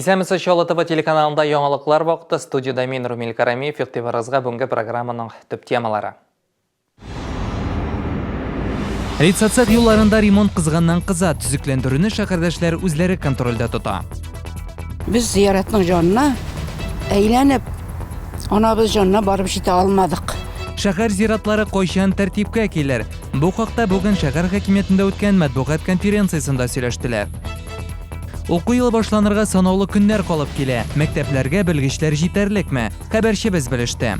Исәнмесез, Чаллы ТВ телеканалында яңалыклар вакыты. Студиядә мин, Румил Карамиев, игътибарыгызга бүгенге программаның төп темалары. Рицацет юлларында ремонт кызганнан кыза, төзекләндерүне шәһәрдәшләр үзләре контрольдә тота. Без зияратның җанына әйләнеп, анабыз җанына барып җитә алмадык. Шәһәр зиратлары кайчан тәртипкә килер? Бу хакта бүген шәһәр хакимиятендә үткән матбугат конференциясендә сөйләштеләр. Уку елы башланырга санаулы көннәр калып килә. Мәктәпләргә белгечләр җитәрлекме? Хәбәрчебез белеште.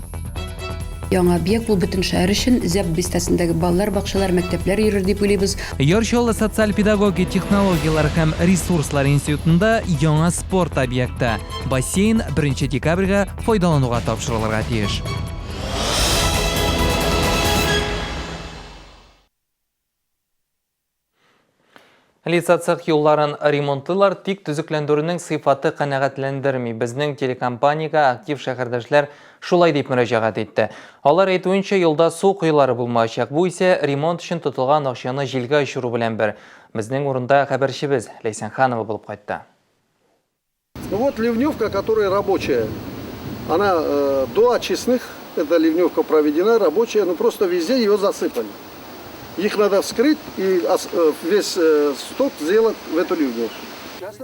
Яңа объект ул бөтен шәһәр өчен, Зяб бистәсендәге балалар бакчалары, мәктәпләр йөрер дип уйлыйбыз. Яр Чаллы социаль-педагогия технологияләр һәм ресурслар институтында яңа спорт объекты, бассейн беренче декабрьгә файдалануга тапшырылырга тиеш. Лица-цех юлларын ремонтлыйлар, тик төзекләндерүнең сыйфаты канәгатьләндерми. Безнең телекомпаниягә актив шәһәрдәшләр шулай дип мөрәҗәгать итте. Алар әйтүенчә, юлда су коелары булмаячак. Бу исә ремонт өчен тотылган акчаны җилгә очыру белән бер. Безнең урында хәбәрчебез Ләйсән Ханова булып кайтты. Ну вот ливневка, которая рабочая. Она э, до очистных, эта ливневка проведена, рабочая, но просто везде ее засыпали. Их надо вскрыть и э, весь э, сток сделать в эту ливневку.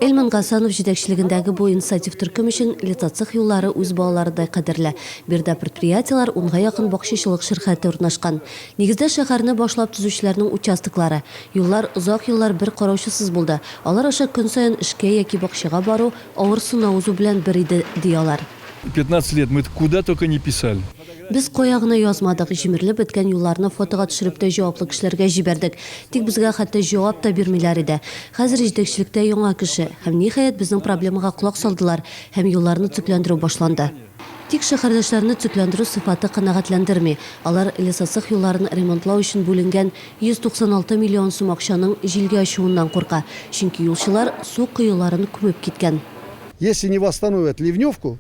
Эльман Гасанов җитәкчелегендәге бу инициатив төркем өчен летоцех юллары үз балаларыдай кадерле. Биредә предприятиеләр, унга якын бакчачылык ширкәте урнашкан. Нигездә шәһәрне башлап төзүчеләрнең участоклары. Юллар озак еллар бер караучысыз булды. Алар аша көн саен эшкә яки бакчага бару авыр сынау узу белән бер иде, ди алар. 15 лет мы куда только не писали. Без кая гына язмадык, җимерелеп беткән юлларны фотога төшереп тә җаваплы кешеләргә җибәрдек. Тик безгә хәтта җавап та бирмиләр иде. Хәзер җитәкчелектә яңа кеше. Һәм, ниһаять, безнең проблемага колак салдылар һәм юлларны төзекләндерү башланды. Тик шәһәрдәшләрне төзекләндерү сыйфаты канәгатьләндерми. Алар Лесоцех юлларын ремонтлау өчен бүленгән 196 миллион сум акчаның җилгә очуыннан курка, чөнки юлчылар су коеларын күмеп киткән. Если не восстановят ливневку.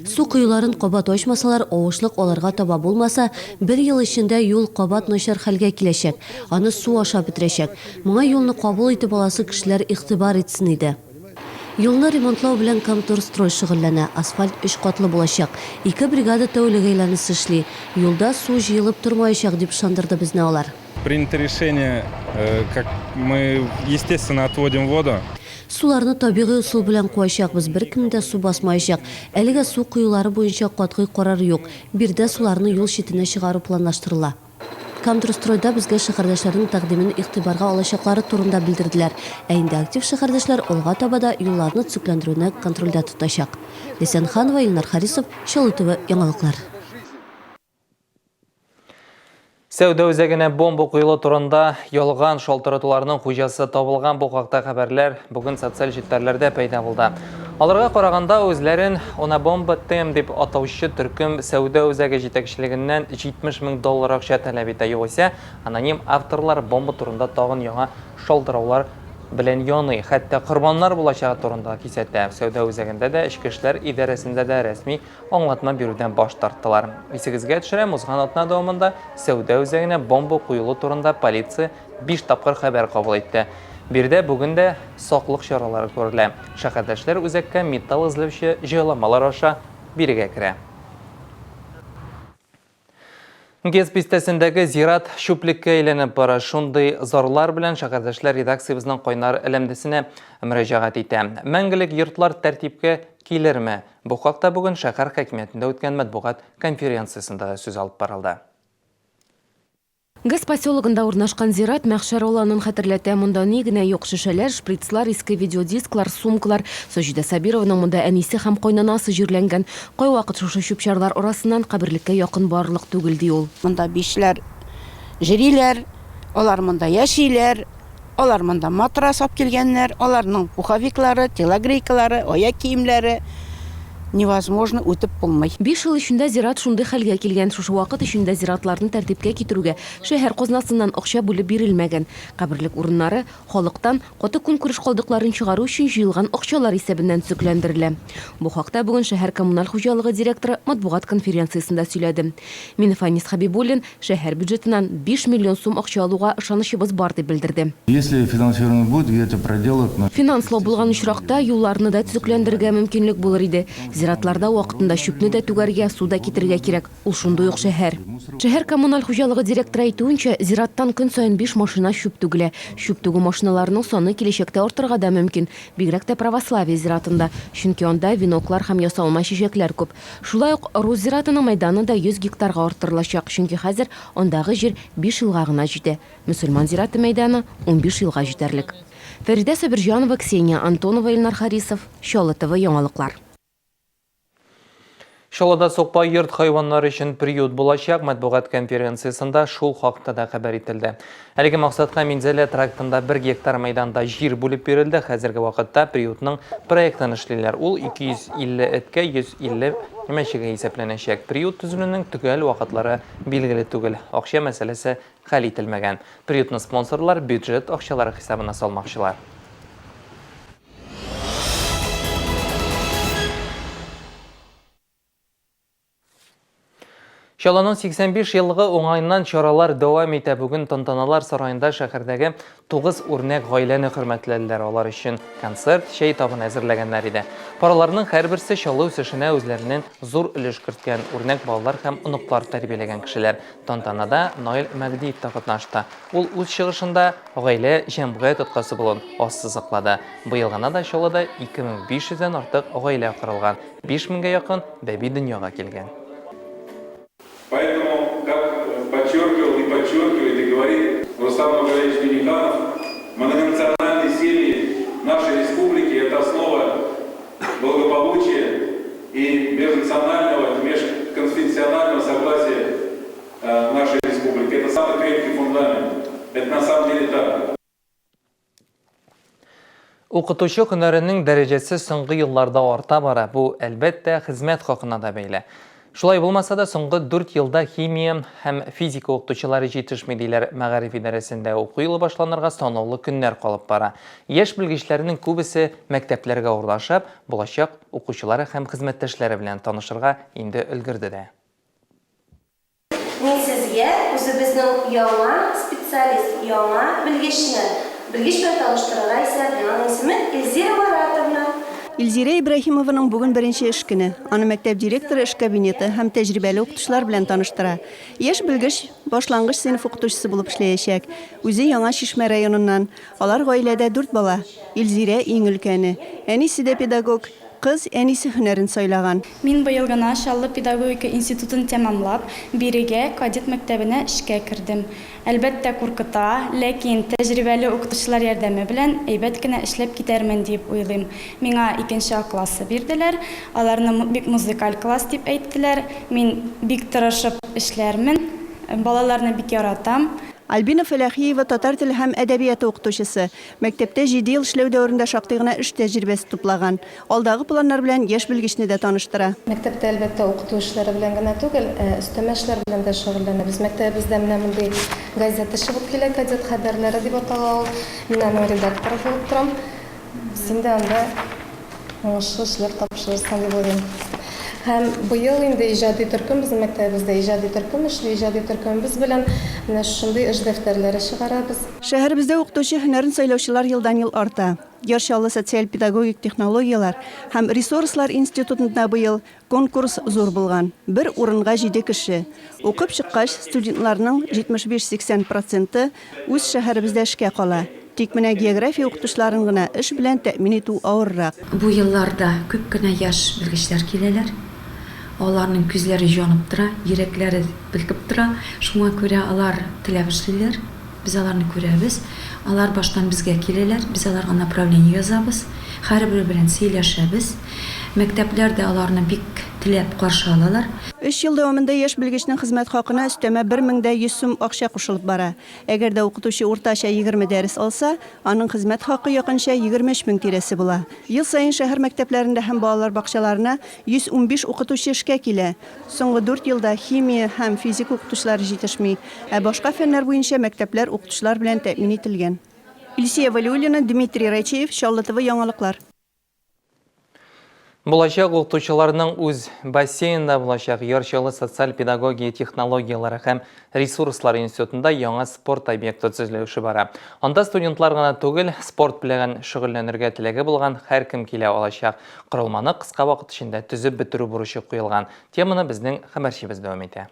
Су коеларын кабат ачмасалар, авышлык аларга таба булмаса, бер ел эчендә юл кабат начар хәлгә киләчәк, аны су ашап бетерәчәк. Моңа юлны кабул итеп аласы кешеләр игътибар итсен иде. Юлны ремонтлау белән Комторстрой шөгыльләнә. Асфальт өч катлы булачак. Ике бригада тәүлек әйләнесе эшли. Юлда су җыелып тормаячак, дип ышандырды безне алар. Принято решение, как мы естественно отводим воду. Суларны табигый ысул белән куачакбыз, беркемне дә су басмаячак. Әлегә су коюлары буенча катгый карар юк. Биредә суларны юл читенә чыгару планлаштырыла. Комторстройда безгә шәһәрдәшләрнең тәкъдимен игътибарга алачаклары турында белдерделәр. Ә инде актив шәһәрдәшләр алга таба да юлларны төзекләндерүне контрольдә тотачак. Ләйсән Ханова, Илнар Харисов, Чаллы ТВ, яңалыклар. Сәүдә үзәгенә бомба куелу турында ялган шалтыратуларның хуҗасы табылган бу хакта хәбәрләр бүген социаль челтәрләрдә пәйда булды. Аларга караганда, үзләрен Унабомба ТМ дип атаучы төркем сәүдә үзәге җитәкчелегеннән 70 мең доллар акча таләп итә. Югыйсә, аноним авторлар бомба турында тагын яңа шалтыраулар белән яный, хәтта корбаннар булачагы турында кисәтә. Сәүдә үзәгендә дә, эчке эшләр идарәсендә дә рәсми аңлатма бирүдән баш тарттылар. Исегезгә төшерәм, узган атна дәвамында сәүдә үзәгенә бомба куелу турында полиция 5 тапкыр хәбәр кабул итте. Биредә бүген дә саклык чаралары күрелә. Шәһәрдәшләр үзәккә металл эзләүче җайламалар аша бирегә керә. ГЭС бистәсендәге зират чүплеккә әйләнеп бара. Шундый зарлар белән шәһәрдәшләр редакциябезнең кайнар элемтәсенә мөрәҗәгать итә. Мәңгелек йортлар тәртипкә килерме? Бу хакта бүген шәһәр хакимиятендә үткән матбугат конференциясендә дә сүз алып барылды. ГЭС поселогында урнашкан зират мәхшәр аланын хәтерләтә. Монда ни генә юк, шешәләр, шприцлар, иске видеодисклар, сумкалар. Саҗидә Сабированың монда әнисе һәм кайнанасы җирләнгән. Кайвакыт шушы чүп-чарлар арасыннан каберлеккә якын барырлык түгел, ди ул. Монда бишләр җөриләр, алар монда яшиләр, алар монда матрас алып килгәннәр, аларның пуховиклары, телогрейкалары, аяк киемнәре. Невозможно, үтеп булмый. Биш ел эчендә зират шундый хәлгә килгән. Шушы вакыт эчендә зиратларны тәртипкә китерүгә шәһәр казнасыннан акча бүлеп бирелмәгән. Каберлек урыннары халыктан каты көнкүреш калдыкларын чыгару өчен җыелган акчалар исәбеннән төзекләндерелә. Бу хакта бүген шәһәр коммуналь хуҗалыгы директоры матбугат конференциясендә сөйләде. Минфанис Хәбибуллин шәһәр бюджетыннан 5 миллион сум акча алуга ышанычыбыз бар, дип белдерде. Если финансирование будет, где-то проделать, но. Финанслау булган очракта, юлларны да төзекләндерергә мөмкинлек булыр иде. Зиратларда вакытында чүпне дә түгәргә, су да китерергә кирәк. Ул шундый ук шәһәр. Шәһәр коммуналь хуҗалыгы директоры әйтүенчә, зираттан көн саен биш машина чүп түгелә. Чүп түгү машиналарының саны киләчәктә артырга да мөмкин. Бигрәк тә православие зиратында, чөнки анда веноклар һәм ясалма чәчәкләр күп. Шулай ук рус зиратының мәйданы да 100 гектарга арттырылачак, чөнки хәзер андагы җир биш елга гына җитә. Мөселман зираты мәйданы 15 елга җитәрлек. Фәридә Сабирҗанова, Ксения Антонова, Илнар Харисов, Чаллы ТВ яңалыклар. Чаллыда сукбай йорт хайваннары өчен приют булачак. Матбугат конференциясендә шул хакта да хәбәр ителде. Әлеге максатка Минзәлә трактында бер гектар мәйданда җир бүлеп бирелде. Хәзерге вакытта приютның проектын эшлиләр. Ул 250 эткә 150 мәчегә исәпләнәчәк. Приют төзелүнең төгәл вакытлары билгеле түгел. Акча мәсьәләсе хәл ителмәгән. Приютны спонсорлар бюджет акчалары хисабына салмакчылар. Чаллының 85 еллыгы уңаеннан чаралар дәвам итә. Бүген Тантаналар сараенда шәһәрдәге 9 үрнәк гаиләне хөрмәтләделәр. Алар өчен концерт, чәй табыны әзерләгәннәр иде. Параларның һәрберсе Чаллы үсешенә үзләреннән зур өлеш керткән үрнәк балалар һәм оныклар тәрбияләгән кешеләр. Тантанада Наил Мәгдиев та катнашты. Ул үз чыгышында гаилә җәмгыять тоткасы булуын ассызыклады. Быел гына да Чаллыда 2500 дән артык гаилә корылган, 5000 гә якын бәби дөньяга килгән. Поэтому, как подчеркивал и подчеркивает и говорит Рустам Нургалиевич Минниханов, многонациональные семьи нашей республики – это основа благополучия и межнационального, межконфессионального согласия нашей республики. Это самый крепкий фундамент. Это на самом деле так. Укытучы һөнәренең дәрәҗәсе соңгы елларда арта бара. Бу, әлбәттә, хезмәт хакына да бәйле. Шулай булмаса да, соңгы 4 елда химия һәм физика укытучылары җитешми, диләр мәгариф идарәсендә. Уку елы башланырга санаулы көннәр калып бара. Яшь белгечләрнең күбесе мәктәпләргә урнашып, булачак укучылары һәм хезмәттәшләре белән танышырга инде өлгерде дә. Мин сезгә үзебезнең яңа специалист, яңа белгечне, белгеч белән таныштырырга исәплим. Аның исеме Илзира Маратовна. Илзирә Ибраһимованың бүген беренче эш көне. Аны мәктәп директоры эш кабинеты һәм тәҗрибәле укытучылар белән таныштыра. Яшь белгеч башлангыч сыйныф укытучысы булып эшләячәк. Үзе Яңа Чишмә районыннан. Алар гаиләдә дүрт бала. Илзирә иң өлкәне. Әнисе дә педагог. Кыз әнисе һөнәрен сайлаган. Мин быел гына Чаллы педагогика институтын тәмамлап, бирегә, кадет мәктәбенә эшкә кердем. Әлбәттә, куркыта, ләкин тәҗрибәле укытучылар ярдәме белән әйбәт кенә эшләп китәрмен диеп уйлыйм. Миңа икенче А классы бирделәр, аларны бик музыкаль класс дип әйттеләр. Мин бик тырышып эшләрмен, балаларны бик яратам. Альбина Фәләхиева татар теле һәм әдәбияты укытучысы. Мәктәптә җиде ел эшләү дәверендә шактый гына эш тәҗрибәсе туплаган. Алдагы планнар белән яшь белгечне дә таныштыра. Мәктәптә, әлбәттә, укыту эшләре белән генә түгел, ә өстәмә эшләр белән дә шөгыльләнәбез. Мәктәбебездә менә мондый газета чыгып килә, Кадет хәбәрләре дип атала ул. Мин аның редакторы булып торам. Син дә анда уңышлы эшләр тапшырырсың дип уйлыйм. Һәм быел инде иҗади төркем, безнең мәктәбебездә иҗади төркем эшли, иҗади төркемебез белән менә шушындый эш дәфтәрләре чыгарабыз. Шәһәребездә укытучы һөнәрен сайлаучылар елдан-ел арта. Яр Чаллы социаль-педагогик технологияләр һәм ресурслар институтында быел Конкурс зур булган, бер урынга җиде кеше. Укып чыккач, студентларның 75-80 проценты үз шәһәребездә эшкә кала. Тик менә география укытучыларын гына эш белән тәэмин итү авыррак. Бу елларда күп кенә яшь белгечләр киләләр. Аларның күзләре җанып тора, йөрәкләре белкеп тора. Шуңа күрә алар теләп эшлиләр. Без аларны күрәбез. Алар баштан безгә киләләр, без аларга направление язабыз. Һәрбере белән сөйләшәбез. Мәктәпләр дә аларны бик теләп каршы алалар. Өч ел дәвамында яшь белгечнең хезмәт хакына өстәмә 1100 сум акча кушылып бара. Әгәр дә укытучы уртача 20 дәрес алса, аның хезмәт хакы якынча 23 мең тирәсе була. Ел саен шәһәр мәктәпләрендә һәм балалар бакчаларына 115 укытучы эшкә килә. Соңгы дүрт елда химия һәм физика укытучылары җитешми, ә башка фәннәр буенча мәктәпләр укытучылар белән тәэмин ителгән. Илсөя Вәлиуллина, Дмитрий Райчеев, Чаллы ТВ яңалыклар. Булачак укытучыларның үз бассейнында булачак Яр Чаллы социаль-педагогия технологияләре һәм ресурслар институтында яңа спорт объекты төзелү эше бара. Анда студентлар гына түгел, спорт белән шөгыльләнергә теләге булган һәркем килә алачак. Корылманы кыска вакыт эчендә төзеп бетерү бурычы куелган. Теманы безнең хәбәрчебез дәвам итә.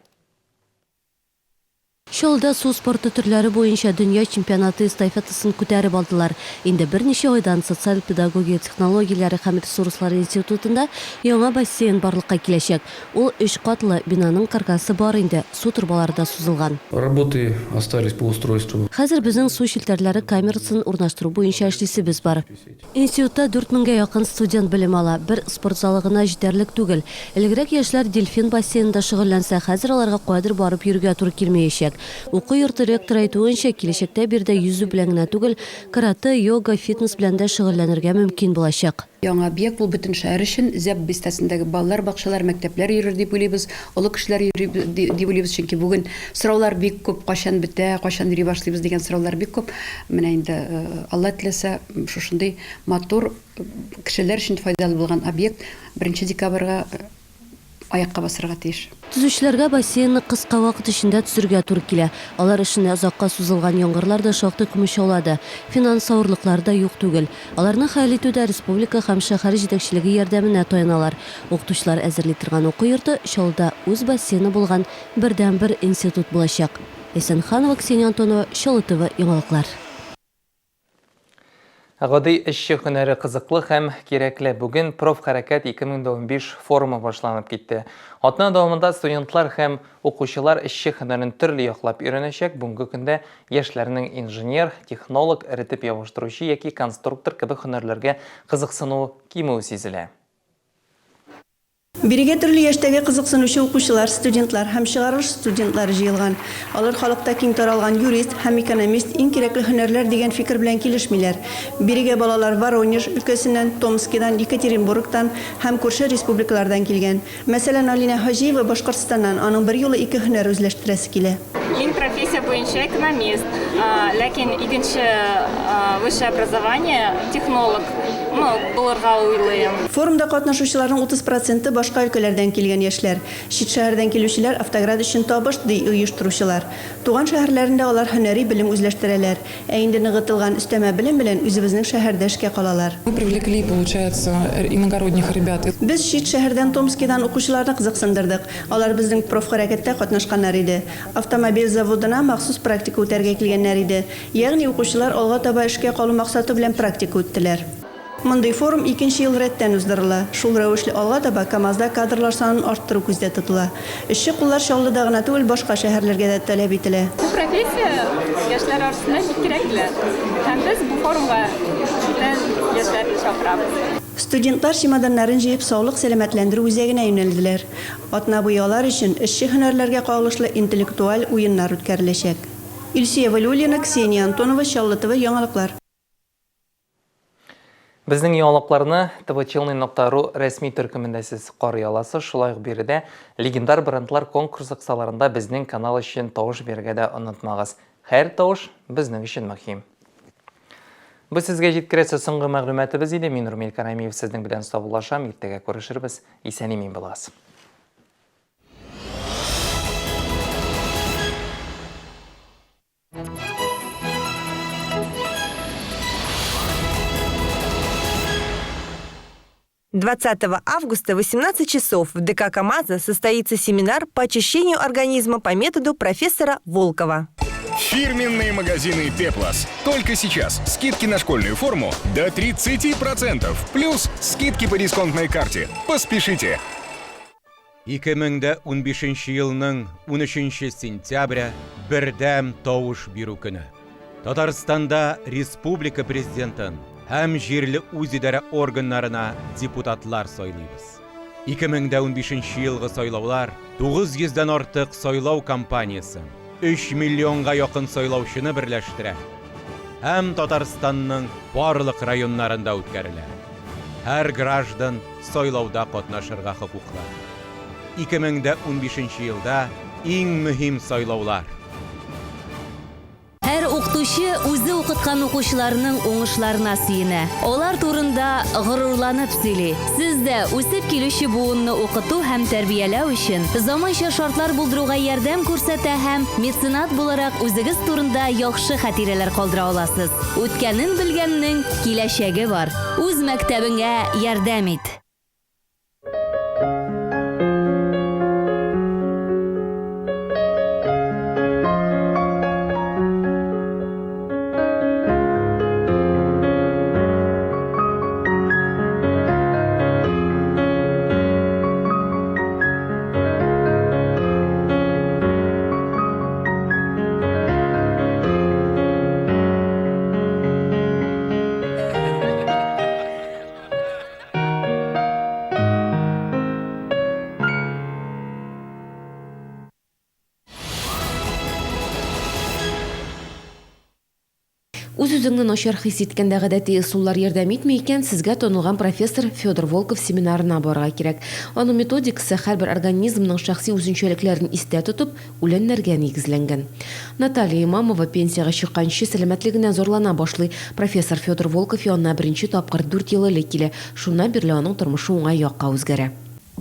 Чаллыда су спорты төрләре буенча дөнья чемпионаты эстафетасын күтәреп алдылар. Инде берничә айдан Социаль-педагогия технологияләре һәм ресурслар институтында яңа бассейн барлыкка киләчәк. Ул өч катлы, бинаның каркасы бар инде, су торбалары да сузылган. Работы остались по устройству. Хәзер безнең су челтәрләре камерасын урнаштыру буенча эшлисебез бар. Институтта дүрт меңгә якын студент белем ала. Бер спорт залы гына җитәрлек түгел. Элегрәк яшьләр Дельфин бассейнында шөгыльләнсә, хәзер аларга каядыр барып йөрергә туры килмәячәк. Уку йорты ректоры әйтүенчә, киләчәктә биредә йөзү белән генә түгел, каратэ, йога, фитнес белән дә шөгыльләнергә мөмкин булачак. Яңа объект ул бөтен шәһәр өчен, Зяб бистәсендәге балалар бакчалары, мәктәпләр йөрер дип уйлыйбыз, олы кешеләр йөри дип уйлыйбыз, чөнки бүген сораулар бик күп, кайчан бетә, кайчан йөри башлыйбыз дигән сораулар бик күп. Менә инде, Алла теләсә, шушындый матур, кешеләр өчен файдалы булган объект беренче декабрьгә аякка басарга тиеш. Төзүчеләргә бассейнны кыска вакыт эчендә төзергә туры килә. Алар эшенә озакка сузылган яңгырлар да шактый комачаулады. Финанс авырлыклары да юк түгел. Аларны хәл итүдә республика һәм шәһәр җитәкчелеге ярдәменә таяналар. Укытучылар әзерли торган уку йорты Чаллыда үз бассейны булган бердәнбер институт булачак. Исәнханова Ксения Антонова, Чаллы ТВ яңалыклар. Гади эшче һөнәре кызыклы һәм кирәкле. Бүген Профхәрәкәт 2015 форумы башланып китте. Атна дәвамында студентлар һәм укучылар эшче һөнәрен төрле яклап өйрәнәчәк. Бүгенге көндә яшьләрнең инженер, технолог, эретеп ябыштыручы яки конструктор кебек һөнәрләргә кызыксынуы кимүе сизелә. Бирегә төрле яшьтәге кызыксынучы укучылар, студентлар һәм чыгарылыш студентлары җыелган. Алар халыкта киң таралган юрист һәм экономист иң кирәкле һөнәрләр дигән фикер белән килешмиләр. Бирегә балалар Воронеж өлкәсеннән, Томскидан, Екатеринбургтан һәм күрше республикалардан килгән. Мәсәлән, Алинә Хаҗиева Башкортстаннан, аның берьюлы ике һөнәр үзләштерәсе килә. Мин профессия буенча экономист, ләкин икенче высшее образование технолог ну, булырга уйлыйм. Форумда катнашучыларның 30 проценты башка өлкәләрдән килгән яшьләр. Чит шәһәрдән килүчеләр автоград өчен табыш, ди оештыручылар. Туган шәһәрләрендә алар һөнәри белем үзләштерәләр. Ә инде ныгытылган өстәмә белем белән үзебезнең шәһәрдә эшкә калалар. Мы привлекли, получается, иногородних ребят. Без чит шәһәрдән Томскидан укучыларны кызыксындырдык. Алар безнең профхәрәкәттә катнашканнар иде. Автомобиль заводына махсус практика үтәргә килгәннәр иде. Ягъни укучылар алга таба эшкә калу максаты белән практика үттеләр. Мондый форум икенче ел рәттән уздырыла. Шул рәвешле алга таба КАМАЗда кадрлар санын арттыру күздә тотыла. Эшче куллар Чаллыда гына түгел, башка шәһәрләргә дә таләп ителә. Бу профессия яшьләр арасында бик кирәкле. Һәм без бу форумга бүтән яшьләрне чакырабыз. Студентлар чемоданнарын җыеп саулык-сәламәтләндерү үзәгенә юнәлделәр. Атна буе алар өчен эшче һөнәрләргә кагылышлы интеллектуаль уеннар үткәреләчәк. Илсөя Вәлиуллина, Ксения Антонова, Чаллы ТВ, яңалыклар. Безнең яңалыкларны tvchilny.ru рәсми төркемендә сез карый аласыз. Шулай ук биредә легендар брендлар конкурсы кысаларында безнең канал өчен тавыш бирергә дә онытмагыз. Һәр тавыш безнең өчен мөһим. Бу сезгә җиткерәсе соңгы мәгълүматыбыз иде. Мин Румил Карамиев сезнең белән саубуллашам. Иртәгә күрешербез. Исән-имин булыгыз. 20 августа 18 часов в ДК КАМАЗа состоится семинар по очищению организма по методу профессора Волкова. Фирменные магазины «Пеплос». Только сейчас скидки на школьную форму до 30%. Плюс скидки по дисконтной карте. Поспешите! 2015 елның 13 сентябре бердәм тавыш бирү көне. Татарстанда республика президентын һәм җирле үзидарә органнарына депутатлар сайлыйбыз. 2015 елгы сайлаулар 900 дән артык сайлау кампаниясен, 3 миллионга якын сайлаучыны берләштерә һәм Татарстанның барлык районнарында үткәрелә. Һәр граждан сайлауда катнашырга хокуклы. 2015 елда иң мөһим сайлаулар. Һәр укытучы үзе укыткан укучыларының уңышларына сөенә, алар турында горурланып сөйли. Сез дә үсеп килүче буынны укыту һәм тәрбияләү өчен заманча шартлар булдыруга ярдәм күрсәтә һәм меценат буларак үзегез турында яхшы хатирәләр калдыра аласыз. Үткәнен белгәннең киләчәге бар. Үз мәктәбеңә ярдәм ит! Үз-үзеңне начар хис иткәндә гадәти ысуллар ярдәм итми икән, сезгә танылган профессор Федор Волков семинарына барырга кирәк. Аның методикасы һәрбер организмның шәхси үзенчәлекләрен истә тотып, үләннәргә нигезләнгән. Наталья Имамова пенсиягә чыкканчы сәламәтлегеннән зарлана башлый. Профессор Федор Волков янына беренче тапкыр дүрт ел элек килә. Шуннан бирле аның тормышы уңай якка үзгәрә.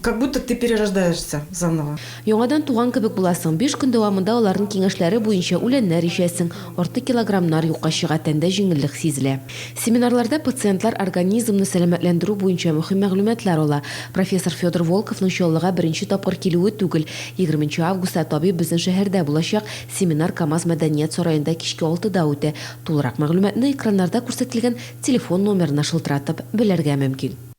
Как будто ты перерождаешься заново. Яңадан туган кебек буласың. Биш көн дәвамында аларның киңәшләре буенча үләннәр эчәсең, артык килограммнар юкка чыга, тәндә җиңеллек сизелә. Семинарларда пациентлар организмны сәламәтләндерү буенча мөһим мәгълүматлар ала. Профессор Федор Волковның Чаллыга беренче тапкыр килүе түгел. Егерменче августта табиб безнең шәһәрдә булачак, семинар КАМАЗ мәдәният сараенда кичке алтыда үтә. Тулырак мәгълүматны экраннарда күрсәтелгән телефон номерына шылтыратып белергә мөмкин.